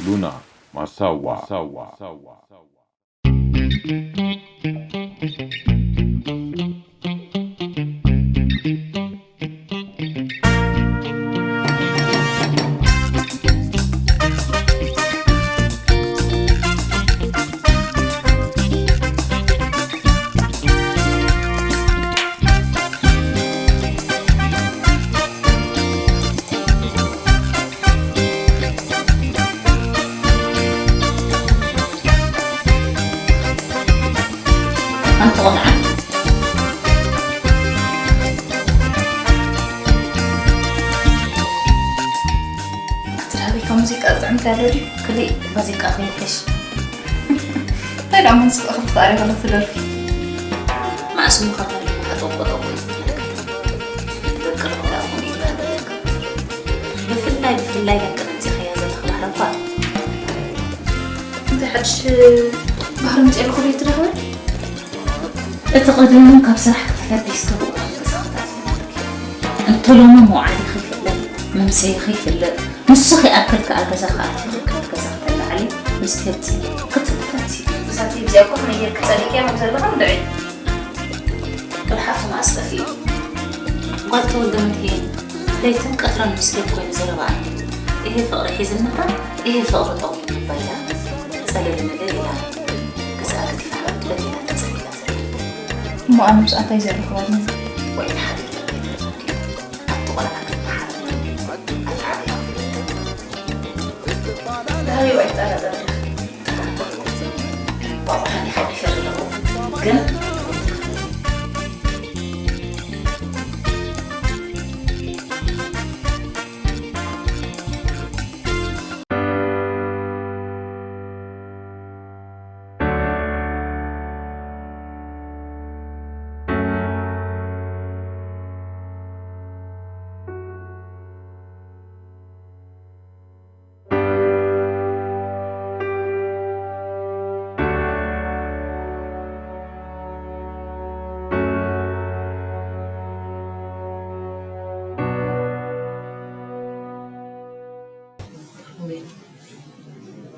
ሉና ማሳዋ። ኣንቲ ቆልዓ። ኣቲ ደሃበይካ ሙዚቃ ዝጥዕምካ ኣሎ ድዩ? ክሊእ ባዚቃ ከይከሽ። እንታይ ደኣ መንስቕ እኽል ትኽኣሪ ከሎ ትደርፊ? መኣስ ምኸርና ልብኻ ጠቆ ጠቆ እዩ ዝብለካ። ደቂ ርሑቕ ደኣ ከምኡ ይበሃል ኣለካ። ብፍላይ ብፍላይ ደቂ ኣንጽኽያ ዘለኻ ባህሪ እኳ እንታይ ሓድሽ ባህሪ ምጽእ ኣለኹ ቤት ደህወ? እቲ ቀደም ካብ ስራሕ ክትፈዲ ዝተብኡ ገዛኽታት እንተ ሎሚ መውዓሊኺ ይፍለጥ፣ መምሰይኺ ይፍለጥ፣ ንሱ ከይኣክል ከኣ ገዛ ከኣትኺ ካብ ገዛ ከተላዕሊ ምስ ተብጽ ክትብተንሲ። እዛ ቲቪ እዚኣ እኮ ከመይ ጌርኪ ጸሊእክያ ከም ዘለኻ ንድዒ። ጥራሕ ኣፉ መኣስ ጠፊኡ። ጓል ተወልደ መድህን ለይትን ቀትርን ምስ ቴፕ ኮይኑ ዘረባኣ። ይሄ ፍቕሪ ሒዝንባ፣ ይሄ ፍቕሪ ጠው ባይላ። ጸለለ መለል ኢላ። ገዛኣ ገዲፋ በቲና ተጸሊላ ዘላ። እሞ ኣነ ምስኣ እንታይ ዘለኽዋ ግን? ወይ ሓደ ኣቲ ቆልዓ ክበሃል ኣቲ ዓብያ ዳሃቢ ወይ ጠረጠረ። ግን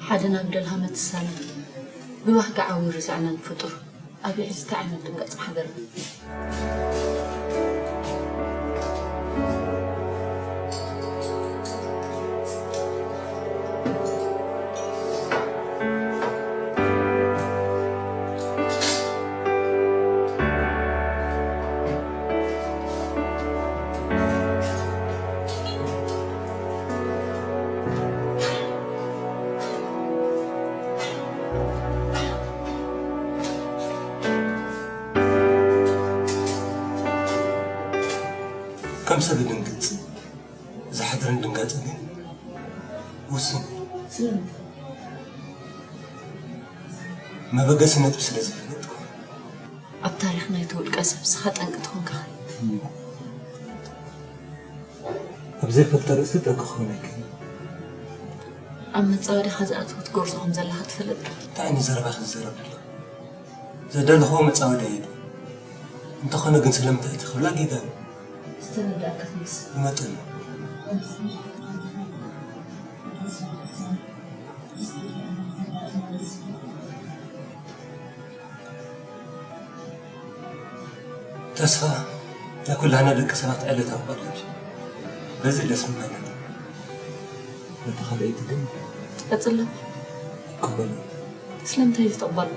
ሓደ ናብ ደልሃመ ትሳነ ብባህጊ ዓዊሩ ዘዕነን ፍጡር ኣብ ይዕዝቲ ዓይነት ድንገጽ ሓደረ። ከም ሰብ ይድንግጽ፣ ዝሓድርን ድንጋጸ ግን ውሱን እዩ። ስለምንታይ? መበገሲ ነጥቢ ስለ ዝፈለጥኩ። ኣብ ታሪኽ ናይቲ ውልቀ ሰብ ስኻ ጠንቂ ትኾንካ። ኣብ ዘይፈልጠ ርእሲ ጠንቂ ክኾን ኣይክእልን። ኣብ መጻወድኻ ዝኣተወት ጎርዞ ከም ዘለኻ ትፈልጥ ዶ? እንታይ ዓይነት ዘረባ ክዝረብ ኣሎ? ዘዳለኽዎ መጻወድያ እዩ። እንተኾነ ግን ስለምንታይ እቲ ክብላ ጌጋ እዩ። ዝተረዳእካ ትመስል። ብመጠኑ። ተስፋ ናይ ኩላህና ደቂ ሰባት ዕለታዊ ቀልብ እዩ። በዚ ደስ ምበለኒ። ነቲ ካልኣይቲ ግን ቀጽሎ። ይቀበሎ። ስለምንታይ እዩ ዝትቕበሎ?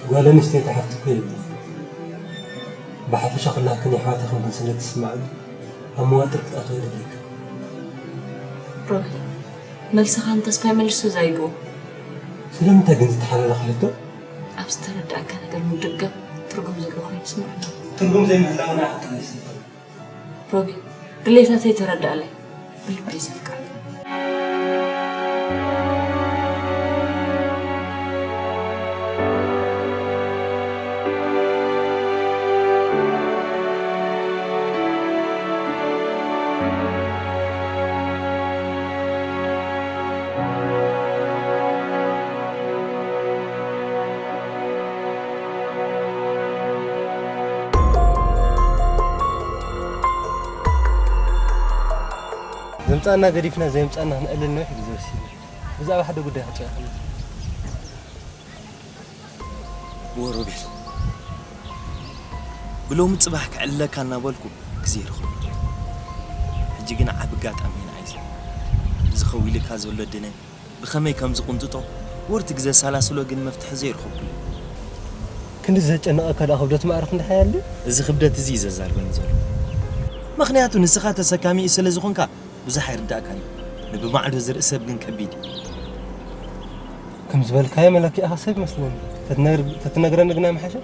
ጓል ኣንስተይቲ ሓፍቲ እኮ የብላን። ብሓፈሻ ኩላኽን የሕዋተኽን ግን ስለ ትስምዓኒ ኣብ መዋጥር ክትኣትዋ የድልየካ። ሮቢ፣ መልስኻን ተስፋይ መልሱ ዛይግቦ። ስለምንታይ ግን ዝተሓላለኸ ሕቶ? ኣብ ዝተረዳእካ ነገር ምድጋም ትርጉም ዘለዎ ኮይኑ ይስምዓኒ። ትርጉም ዘይምህላው ናይ ሓቂ ኣይስምዓኒ። ሮቢ፣ ድሌታተይ ተረዳኣለይ። ብልበይ ዘፍቅረካ። ምጻና ገዲፍና ዘይምጻና ክነዕልል ነዊሕ ግዜ ወሲድና። ብዛዕባ ሓደ ጉዳይ ክጽውዕ ከለኹ። እወ ሮቤል፣ ብሎሚ ጽባሕ ክዕልለካ እናበልኩ ግዜ ይረኽብ። ሕጂ ግን ዓቢ ኣጋጣሚ ኢና ሒዘ። እዚ ከዊልካ ዘሎ ድነ ብኸመይ ከም ዝቕንጥጦ ወርቲ ግዜ ሳላስሎ ግን መፍትሒ ዘይረኸብኩሉ። ክንዲ ዘጨነቐካ ደኣ ክብደት ማዕረ ክንዲ ሓያል ድዩ? እዚ ክብደት እዚ እዩ ዘዛርበኒ ዘሎ። ምኽንያቱ ንስኻ ተሰካሚኡ ስለ ዝኾንካ ብዙሕ ኣይርዳእካን እዩ። ንብማዕዶ ዝርኢ ሰብ ግን ከቢድ እዩ። ከም ዝበልካዮ መለኪዕኻ ሰብ ይመስለኒ። ተትነግር-፣ ተትነግረኒ ግና ምሓሸ።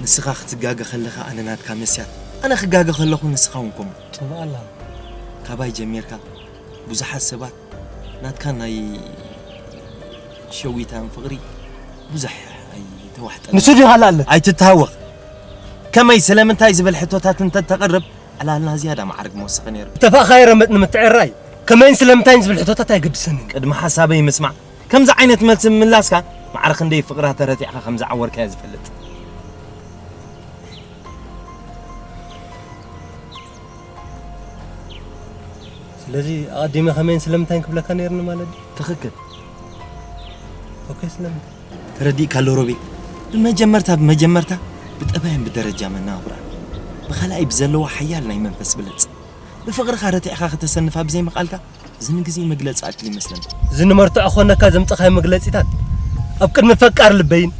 ንስኻ ክትጋገ ከለኻ ኣነ ናትካ መስያት፣ ኣነ ክጋገ ከለኹ ንስኻ እውን ከምኡ። ጽቡቕ ኣላ። ካባይ ጀሚርካ ብዙሓት ሰባት ናትካ ናይ ሸዊታን ፍቕሪ ብዙሕ ኣይተዋሕጠን። ንሱ ድዩ ካልእ ኣለ? ኣይትተሃወኽ። ከመይ ስለምንታይ ዝብል ሕቶታት እንተተቕርብ ዕላልና ዝያዳ ማዕርግ መወሰኸ ነይሩ። ዝተፋእኻዮ ረመጥ ንምትዕራይ ከመይን ስለምንታይን ዝብል ሕቶታት ኣይገድሰንን። ቅድሚ ሓሳበይ ምስማዕ። ከምዚ ዓይነት መልሲ ምምላስካ ማዕረ ክንደይ ፍቕራ ተረቲዕካ ከም ዝዓወርካዮ ዝፈልጥ። ስለዚ ኣቐዲመ ከመይን ስለምንታይን ክብለካ ነይርኒ ማለት ድዩ? ትኽክል። ኦኬ፣ ስለምንታይ? ተረዲእካ ኣሎ ሮቤል። ብመጀመርታ፣ ብመጀመርታ ብጠባይን ብደረጃ መነባብራን፣ ብኻልኣይ ብዘለዋ ሓያል ናይ መንፈስ ብለጽ። ብፍቕርኻ ረቲዕካ ከተሰንፋ ብዘይምኽኣልካ፣ እዚ ንግዜ መግለጺ ኣክል ይመስለኒ። እዚ ንመርትዖ ኮነካ ዘምጸኻዮ መግለጺታት ኣብ ቅድሚ ፈቃር ልበይን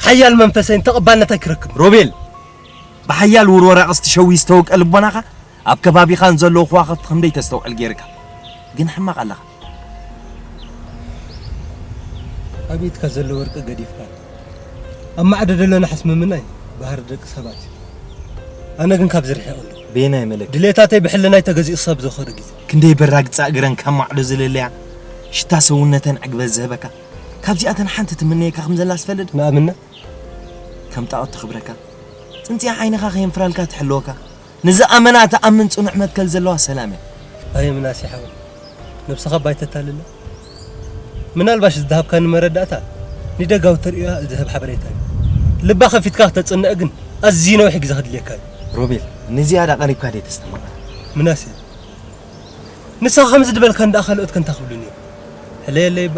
ሓያል መንፈሰይን ተቐባልነት ኣይክረክብ። ሮቤል፣ ብሓያል ውርወራ ቀስቲ ሸዊ ዝተወቀ ልቦናኻ ኣብ ከባቢኻ ንዘለዉ ከዋኽብቲ ክንደይ ተስተውዕል ገይርካ። ግን ሕማቕ ኣለኻ። ኣብ ኢድካ ዘሎ ወርቂ ገዲፍካ ኣብ ማዕዶ ዘሎ ነሓስ ምምናይ ባህሪ ደቂ ሰባት እዩ። ኣነ ግን ካብዚ ርሒቐ ኣለኹ። በየናይ መለክዒ? ድሌታተይ ብሕልናይ ተገዚኡ ክሳብ ዝኸዱ ግዜ። ክንደይ በራግጻ እግረን ካብ ማዕዶ ዝለለያ ሽታ ሰውነተን ዕግበት ዝህበካ። ካብዚኣተን ሓንቲ ትምነየካ ከም ዘላ ዝፈልጥ። ንኣብነት? ከም ጣዖት ትኽብረካ። ጽንጽያ ዓይንኻ ከየንፍራልካ ትሕልወካ። ንዝኣመና ትኣምን ጽኑዕ መትከል ዘለዋ ሰላም እያ። ኣየ ምናሴ ሓወይ፣ ነብስኻ ባይ ተታልላ። ምናልባሽ ዝሃብካኒ መረዳእታ ንደጋዊ ተርእዮኣ ዝህብ ሓበሬታ እዩ። ልባ ከፊትካ ክተጽንዕ ግን ኣዝዩ ነዊሕ ግዜ ከድልየካ እዩ። ሮቤል፣ ንዝያዳ ቀሪብካ ደይ ተስተማቕር። ምናሴ፣ ንስኻ ከምዚ ድበልካ እንዳ ካልኦት ከንታ ክብሉኒ እዮም። ሕለየለይ እባ።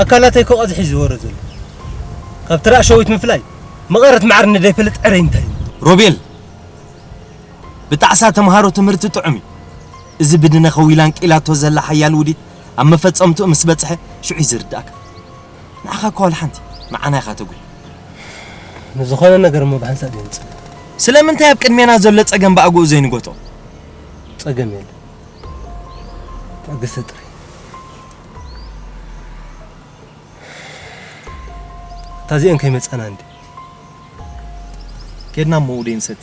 ኣካላተይ እኮ ቀዝሒ ዝወረ ዘሎ። ካብ ትራእ ሸዊት ምፍላይ መቐረት ማዕረ ንደይፈልጥ ዕረይ እንታይ እዩ? ሮቤል፣ ብጣዕሳ ተምሃሮ ትምህርቲ ጥዑም እዩ። እዚ ብድነ ከዊላን ቂላቶ ዘላ ሓያል ውዲት ኣብ መፈጸምትኡ ምስ በጽሐ ሽዑ እዩ ዝርዳእካ። ንዓኻ እኳ ዋላ ሓንቲ፣ ንዓና ኢኻ ተጉሂ። ንዝኾነ ነገር እሞ ብሓንሳእ ድየ ንጽበ። ስለምንታይ ኣብ ቅድሜና ዘሎ ጸገም ብኣግኡ ዘይንጎቶ? ጸገም የለን። ትዕግስቲ ጥራይ። እታ እዚአን ከይመጻና እንዲ። ኬድና እሞ ውደይ ንሰቲ።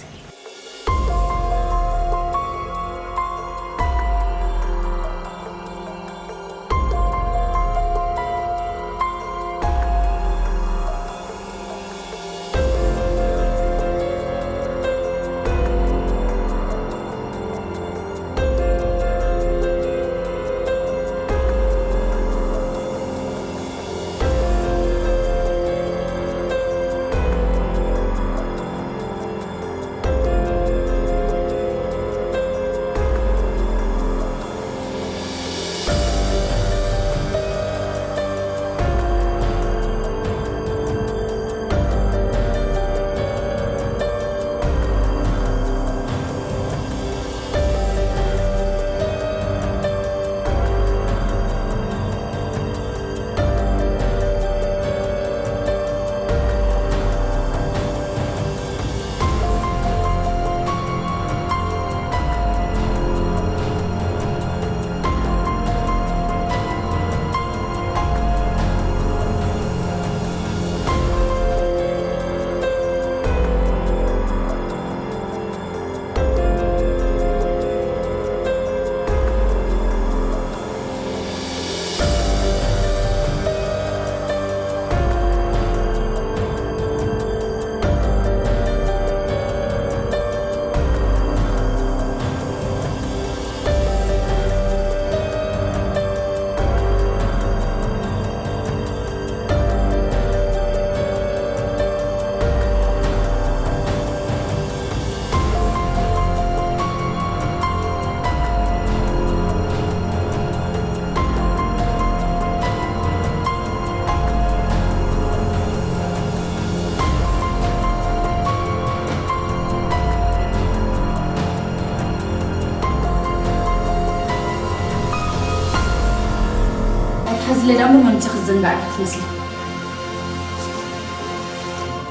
ዝንጋዕ ክትመስሊ።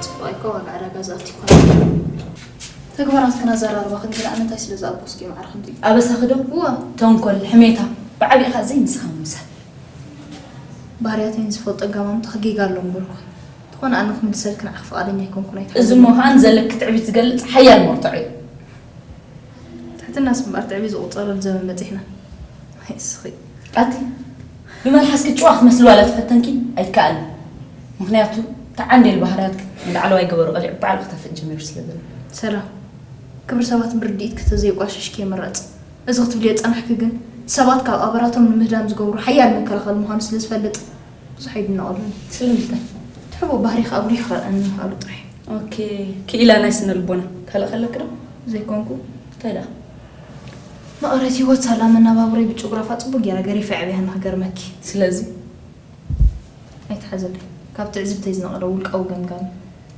ጽቡቕ እኮ ዋጋ ዕዳጋ ዝኣቲ እኮ። ተግባራት ክናዘራርባ ክንዲ ንኣነ እንታይ ስለ ዝኣበስኩ እዩ ማዕረ ክንዲ? ኣበሳኺ ዶ? እዋ። ተንኮል፣ ሕሜታ፣ ብዓቢኻ ዘይንስኻ ምምሳል። ባህርያተይን ዝፈልጦ ኣጋማምታ ክጌጋ ኣሎ ምበልኩ። እንተኾነ ኣነ ክምልሰልኪ ንዓኺ ፍቓደኛ ኣይኮንኩን፣ ኣይትሓዝኒ። እዚ እሞ ከኣ ንዘለኪ ትዕቢት ዝገልጽ ሓያል መርትዖ እዩ። ትሕትናስ እምበኣር ትዕቢት ዝቑጸረሉ ዘመን በጺሕና። ኣይ እስኺ። ኣቲ ብመልሓስኪ ጭዋ ክትመስሊ ዋላ ተፈተንኪ ኣይከኣልን። ምኽንያቱ እቲ ዓንዴል ባህርያትኪ ንላዕለዋይ ገበሩ ቀሊዑ ባዕሉ ክተፍእ ጀሚሩ ስለ ዘሎ። ሰላም፣ ክብሪ ሰባት ብርድኢትኪ ተዘየቋሽሽኪ ይምረጽ። እዚ ክትብልዮ ዝጸናሕኪ ግን ሰባት ካብ ኣበራቶም ንምህዳም ዝገብሩ ሓያል መከላኸሊ ምዃኑ ስለ ዝፈልጥ ብዙሕ ኣይድነቐሉን። ስለምንታይ? ትሕቦ ባህሪኻ ኣጉሊሑ ክረኣኒ ምኽኣሉ ጥራሕ። ኦኬ፣ ክኢላ ናይ ስነ ልቦና ካልእ ከለኪ ዶ? ዘይኮንኩ። እንታይ ደኣ? መቐረት ህይወት ሳላ መነባብሮይ ብጭጉራፋ ጽቡቕ ገይራ ገሪፈ ኣዕብያኒ ክገርመኪ። ስለዚ? ኣይትሓዘለይ። ካብ ትዕዝብተይ ዝነቐለ ውልቃዊ ገምጋም።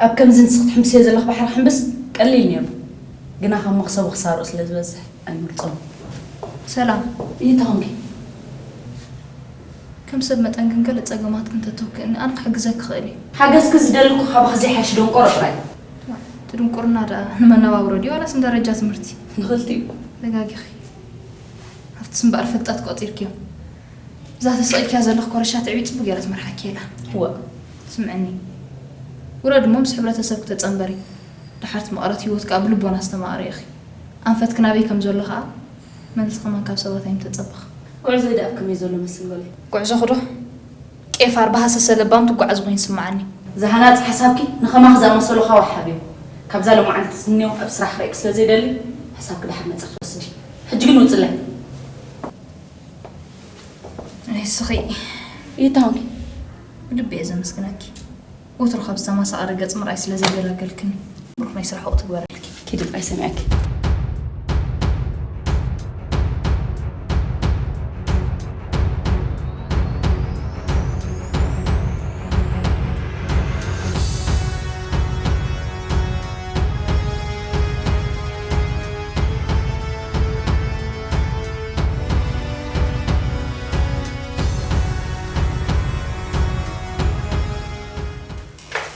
ኣብ ከምዚ ንስኺ ትሕምስዮ ዘለኺ ባሕሪ ክሕምብስ ቀሊል ነይሩ። ግና ካብ መኽሰቡ ክሳርኡ ስለ ዝበዝሕ ኣይምርጾን። ሰላም። እንታይ ኾንኪ? ከም ሰብ መጠን ግን ገለ ጸገማትኪ እንተተውክእኒ ኣነ ክሕግዘኪ ክኽእል እየ። ሓገዝኪ ዝደሊ እኮ ካባኺ ዘይሓይሽ ደንቆሮ ጥራይ። እቲ ድንቁርና ደኣ ንመነባብሮ ድዩ ዋላስ ንደረጃ ትምህርቲ? ንኽልቲኡ። ተጋጊኺ። ሃፍትስ እምበኣር ፍልጠት ቆጺርክዮ። እዛ ተሰቒልክያ ዘለኺ ኮረሻ ትዕቢት ጽቡቕ ገይራ ትመርሓኪ እያ። እወ። ስምዕኒ። ውረዲ እሞ ምስ ሕብረተሰብኪ ተጸንበሪ። ደሓር እቲ መቐረት ህይወት ከኣ ብልቦና ኣስተማቕሪ ኢኺ። ኣንፈትኪ ናበይ ከም ዘሎ ከኣ መልሲ ከማን ካብ ሰባት ኣይምተጸበኺ። ጉዕዞይ ደኣ ኣብ ከመይ ዘሎ መስል በሊ። ጉዕዞኺ ዶ? ቄፋር ብሃሰሰ ለባም ትጓዓዚ ኮይኑ ይስምዓኒ። ዝሃናጺ ሓሳብኪ ንኸማኺ ዝኣመሰሉ ከኣ ወሓቢ እዩ። ካብዛ ሎማዓንቲ ዝንሄው ኣብ ስራሕ ክርእየኪ ስለ ዘይደሊ፣ ሓሳብኪ ደሓር መጺኺ ወስዲ። ሕጂ ግን ውጽለይ። ንስኺ ይታወቂ። ብልቢ እየ ዘመስግነኪ። ወትሩ ካብ ዝተመሳቐለ ገጽ ምርኣይ ስለ ዘይገላገልክኒ። ብሩኽ ናይ ስራሕ ወቕቲ ግበረልኪ። ኪዲ ጥራይ ሰሚዐኪ።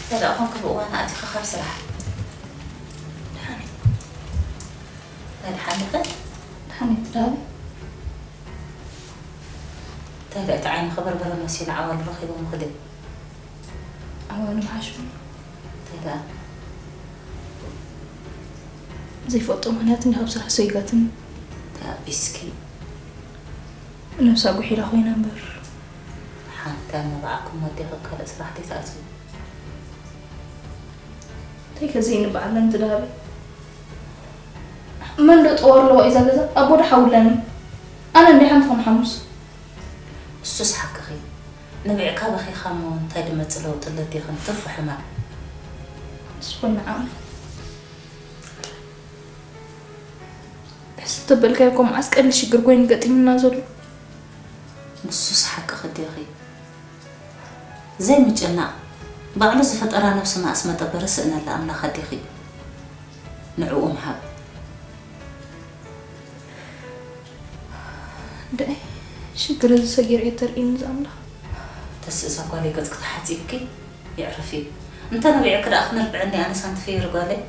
ተደኣ ኾንኪ ብእዋኑ ኣቲኺ ካብ ስራሕ። ደሓን እየ። እንታይ ደሓን ኢኺ? ደሓን እየ፣ ትዳሊ? እንታይ ደኣ እቲ ዓይንኺ በርበረ መሲሉ ዓዋሉ ረኺቦምኺ ድዩ? ዓዋሉ ምሓሹ። እንታይ ደኣ? ዘይፈልጦ ምኽንያት እንዲያ ካብ ስራሕ ሰይጋትኒ። እንታይ ኣቢስኪ? ነብሳ ጉሒላ ኮይና እምበር። ሓንቲ ኣብ መባዓኩም ወዲኺ ካልእ ስራሕ ዘይትኣትዊ። እንታይ ከ ዘይንበዓለን ትዳሃበ? መን ዶ ጠዋር ኣለዋ እዛ ገዛ? ኣቦ ዶ ሓው ኣለኒ? ኣነ እንዲያ ሓንቲ ከም ሓሙስ። እሱስ ሓቅኺ። ንብዕካ በኺኻ እሞ እንታይ ድመጽእ ለውጢ ኣለዲኽን? ትርፉ ሕማም። ንሱ ኾን ንዓቕሚ። ሕስብ ተበልካዮ እኮ መዓስ ቀሊል ሽግር ኮይኑ ገጢሙና ዘሎ። ንሱስ ሓቅኺ ዲኺ? ዘይምጭናቕ፣ ባዕሉ ዝፈጠራ ነብሲ መኣስ መጠበሪ ስእነላ ኣምላኽ ኣዴኺ ንዕኡ ምሃብ። ደይ ሽግር እዚ ሰጊር እየ ተርእይኒ ዝኣምላኽ። ተስእ እዛ ጓለይ ገጽኪ ተሓጺብኪ የዕርፊ። እንተ ነቢዕኪ ደኣ ክነብዐኒ ኣነስ ኣንቲ ፍየሪ ጓለይ።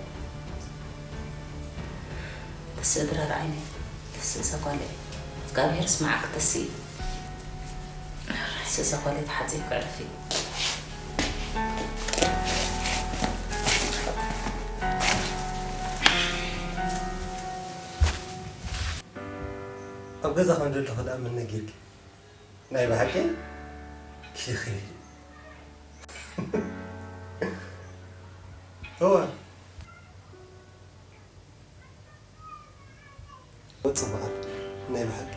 ተስእ ድረር ዓይነይ፣ ተስእ እዛ ጓለይ። እግዚኣብሔር ስማዓኪ ተስኢ። ተስእ እዛ ጓለይ ተሓጺብኪ ዕረፊ። ኣብ ገዛ ከም ዘለኹ ደኣ መን ነጊርኪ? ናይ ብሓቂ? ኪኺ። እወ። ጽቡቓት ናይ ብሓቂ።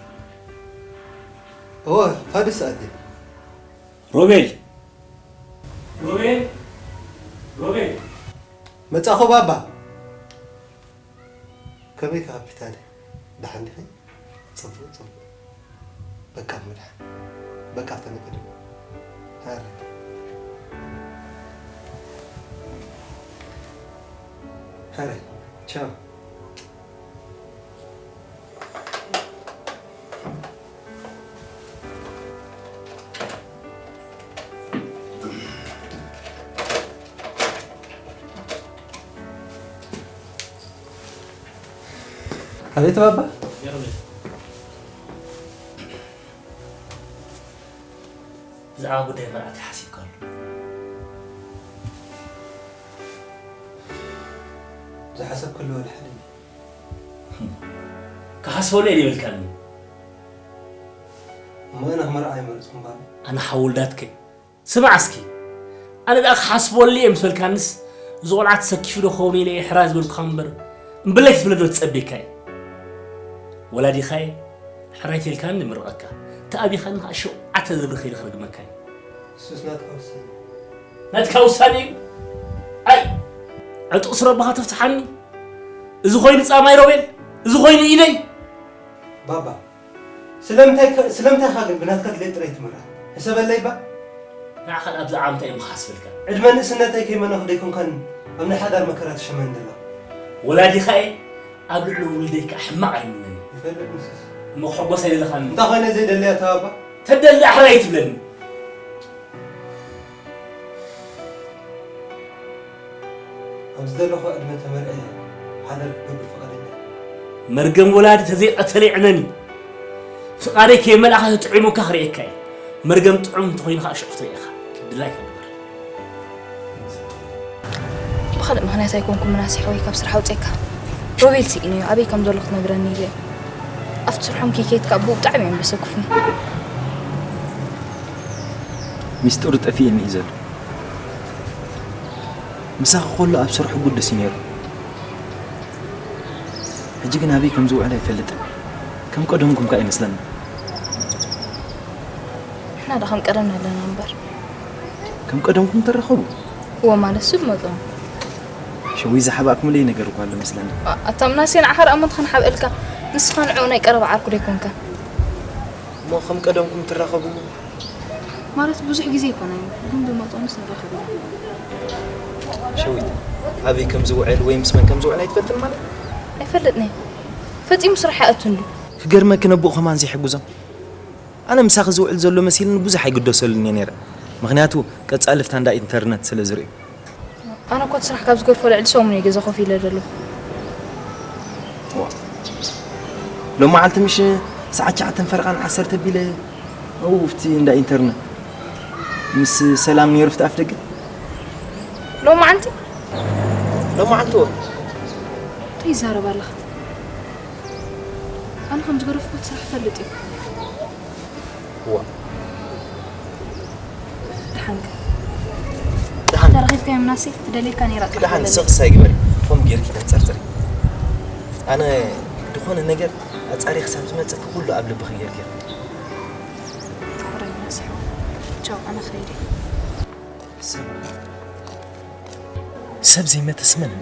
እወ፣ ፋዱስ ኣትየ። ሮቤል! ሮቤል! ሮቤል! መጻኹ ባባ። ከመይ ካፒታን? ደሓን ዲኺ? ጽቡቕ፣ ጽቡቕ። በቃ እሞ ደሓን። በቃ ተነቅደ። ሃረ። ሃረ። ቻው። ኣቤት ባባ። ብዛዕባ ጉዳይ መርዓት ሓሲብካሉ? ዝሓሰብክሉ ወላ ሓደ እዩ። ክሓስበሉ እየ ዘይብልካኒ። እሞ ኣነ ክመርዓ ኣይመረጽኩን ባባ። ኣነ ሓወልዳትከ ስማዕ እስኪ፣ ኣነ ደኣ ክሓስበሉ እየ ምስ በልካንስ፣ እዚ ቆልዓ ተሰኪፉ ዶ ክኸውን ኢለ እየ ሕራይ ዝበልኩኻ እምበር፣ እምብለይ ክትብለኒ ዶ ትጸብየካ እየ? ወላዲኻ እየ፣ ሕራይ ተልካኒ ንምርቐካ፣ ተኣቢኻኒ ኸኣ ሸውዓተ ዝብሪ ከይደ ክርግመካ እየ። እሱስ ናትካ ውሳኔ። ናትካ ውሳኔ እዩ? ኣይ፣ ዕጡቕ ስረባኻ ተፍትሓኒ። እዚ ኮይኑ ጻማይ ሮቤል፣ እዚ ኮይኑ ኢደይ። ባባ፣ ስለምንታይ ከ-፣ ስለምንታይ ኢኻ ግን ብናትካ ድሌት ጥራይ ትመርሕ? ሕሰበለይ እባ። ንዓኻ ኣብዛ ዓመታ እዮም ክሓስበልካ። ዕድመ ንእስነተይ ከይመነኹ ደይኮንካን ኣብ ናይ ሓዳር መከራ ትሸመን ዘለኻ። ወላዲኻ እየ፣ ኣብ ልዕሊ ውልደይ ከዓ ሕማቕ ኣይምነን። ይፈልጥ ንሱስ። እሞ ክሕጎስ ኣይደለኻን። እንታይ ኮይነ ዘይደለያ ተባባ? ተደሊ ኣሕራይ ትብለኒ። ኣብ ዝደለኹ ዕድመ ተመርዕየ ሓዳር ክገብር ፍቓደኛ እየ። መርገም ወላዲ ተዘይቐተለ ይዕነኒ። ፍቓደይ ከየመልኣኻ ተጥዒሙካ ክርእየካ እየ። መርገም ጥዑም እንተኾይኑ ከዓ ሽዑ ክትርእየኻ። ድላይካ ግበር። ብኻልእ ምኽንያት ኣይኮንኩን ምናሴ ሓወይ ካብ ስራሕ ኣውፅኤካ። ሮቤል ስኢነዮ ኣበይ ከም ዘሎ ክትነግረኒ ኢለ። ኣብቲ ስርሖም ከይከይድካ ብኡ ብጣዕሚ እዮም ዘሰክፉኒ። ሚስጥሩ ጠፊእኒ እዩ ዘሎ። ምሳኺ ከሎ ኣብ ስርሑ ግዱስ እዩ ነይሩ። ሕጂ ግን ኣበይ ከም ዝውዕል ኣይፈልጥን። ከም ቀደምኩም ከኣ ይመስለኒ። ንሕና ዶ ከም ቀደምና ኣለና እምበር። ከም ቀደምኩም ትራኸቡ? እወ፣ ማለት ሱብ መጠኑ። ሸዊት ዝሓባእኩምለይ ነገር እኳ ኣሎ መስለኒ። ኣ-፣ ኣታ ምናሴ፣ ንዓኻ ደኣ እሞ እንተኸንሓብአልካ፣ ንስኻ ንዕኡ ናይ ቀረባ ዓርኩ ዶ ኣይኮንካን? እሞ ከም ቀደምኩም ትራኸቡ? ማለት ብዙሕ ግዜ ኣይኮነን፣ ግን ብመጠኑስ ንራኸብ ኢና። ሸዊት፣ ኣበይ ከም ዝውዕል ወይ ምስ መን ከም ዝውዕል ኣይትፈልጥን ማለት? ኣይፈልጥን እየ። ፈጺሙ ስራሕ ኣይኣቱን ድዩ? ክገርመኪ፣ ነቦኡ ከማን ዘይሕግዞም። ኣነ ምሳኺ ዝውዕል ዘሎ መሲልኒ ብዙሕ ኣይግደሰሉን እየ ነይረ። ምኽንያቱ ቀጻሊ ፍታ እንዳ ኢንተርነት ስለ ዝርእዩ። ኣነ እኮ እቲ ስራሕ ካብ ዝገድፎ ልዕሊ ሰሙን እየ ገዛ ኮፍ ኢለ ዘለኹ። ዋ። ሎማዓልቲ ምሽ ሰዓት ትሽዓተን ፈረቓን ዓሰርተ ቢለ ኣብኡ ኣብቲ እንዳ ኢንተርነት ምስ ሰላም ነይሩ ኣብቲ ኣፍ ደገ። ሎማዓንቲ? ሎማዓንቲ እወ። እንታይ ይዛረብ ኣለኻ? ኣነ ከም ዝገደፍኩ እቲ ስራሕ እፈልጥ እየ። እዋ። ደሓንከ? ደሓን። ተረኺብካዮ ምናሴ? ትደልየካ ነይራ ጥራሕ ደሓን፣ በለለይ። ስኽስ ኣይግበሪ። ከምኡ ጌርኪ ተንጸርጽሪ። ኣነ ዝኾነ ነገር ኣጻሪ ክሳብ ዝመጽእ ኩሉ ኣብ ልብኺ ጌርኪ። ፍቕረይ ምናሴ ሓወይ። ቻው፣ ኣነ ክኸይድ እየ። ሰብ፣ ሰብ ዘይመተስ መን?